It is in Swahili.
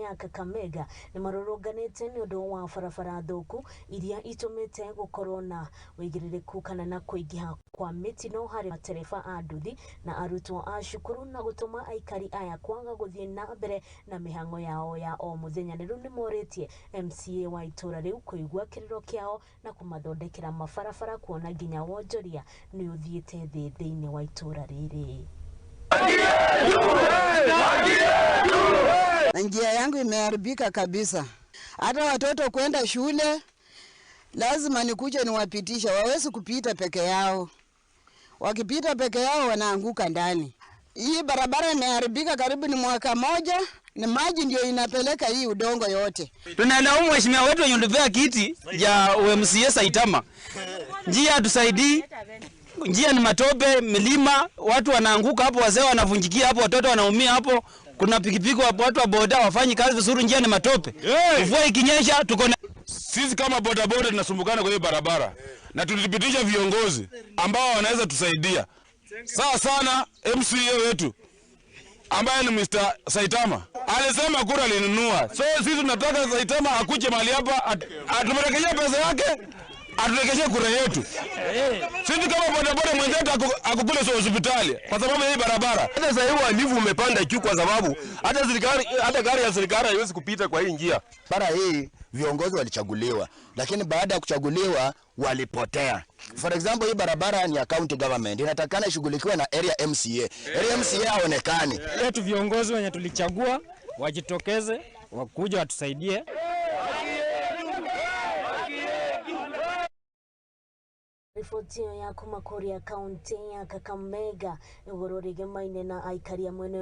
Ya Kakamega nĩ marũrũnganĩte nĩ ũndũ wa barabara thũku iria itũmĩte gũkorwo na wĩigĩrĩrĩku kana na kũingĩha kwa mĩtino harĩ matereba a nduthi na arutwo a cukuru, na gũtũma aikari aya kwaga gũthiĩ na mbere na mĩhang'o yao ya o mũthenya. Na rĩu nĩ morĩtie MCA wa itũra rĩu kũigua kĩrĩro kĩao na kũmathondekera mabarabara, kuona nginya wonjoria nĩ ũthiĩte thĩ thĩinĩ wa itũra rĩrĩ. Na njia yangu imeharibika kabisa. Hata watoto kwenda shule lazima nikuje niwapitisha, wawezi kupita peke yao. Wakipita peke yao wanaanguka ndani. Hii barabara imeharibika karibu ni mwaka moja, ni maji ndio inapeleka hii udongo yote. Tunalaumu mheshimiwa wetu wenye ulipea kiti ya MCA Saitama. Njia tusaidii. Njia ni matope, milima, watu wanaanguka hapo, wazee wanavunjikia hapo, watoto wanaumia hapo. Kuna pikipiki, watu wa boda wafanyi kazi vizuri, njia ni matope. Mvua ikinyesha tuko na sisi kama boda boda tunasumbukana kwa hiyo barabara. Na tulithibitisha viongozi ambao wanaweza tusaidia. Sawa sana MCA wetu ambaye ni Mr. Saitama alisema kura alinunua. So sisi tunataka Saitama akuje mahali hapa, atumerekeshee pesa yake, aturekeshee kura yetu. Sisi kama boda boda mwenzetu akukule sio hospitali kwa sababu ya hii barabara. Hata sasa hivi uhalifu umepanda juu kwa sababu hata serikali, hata gari ya serikali haiwezi kupita kwa hii njia. Bara hii viongozi walichaguliwa, lakini baada ya kuchaguliwa walipotea. For example, hii barabara ni ya county government, inatakana ishughulikiwe na area MCA. Area MCA haonekani. Letu viongozi wenye tulichagua wajitokeze, wakuja watusaidie. Riboti ya kuma kuria kaunti ya Kakamega iguru rigemaine na aikari a mwena.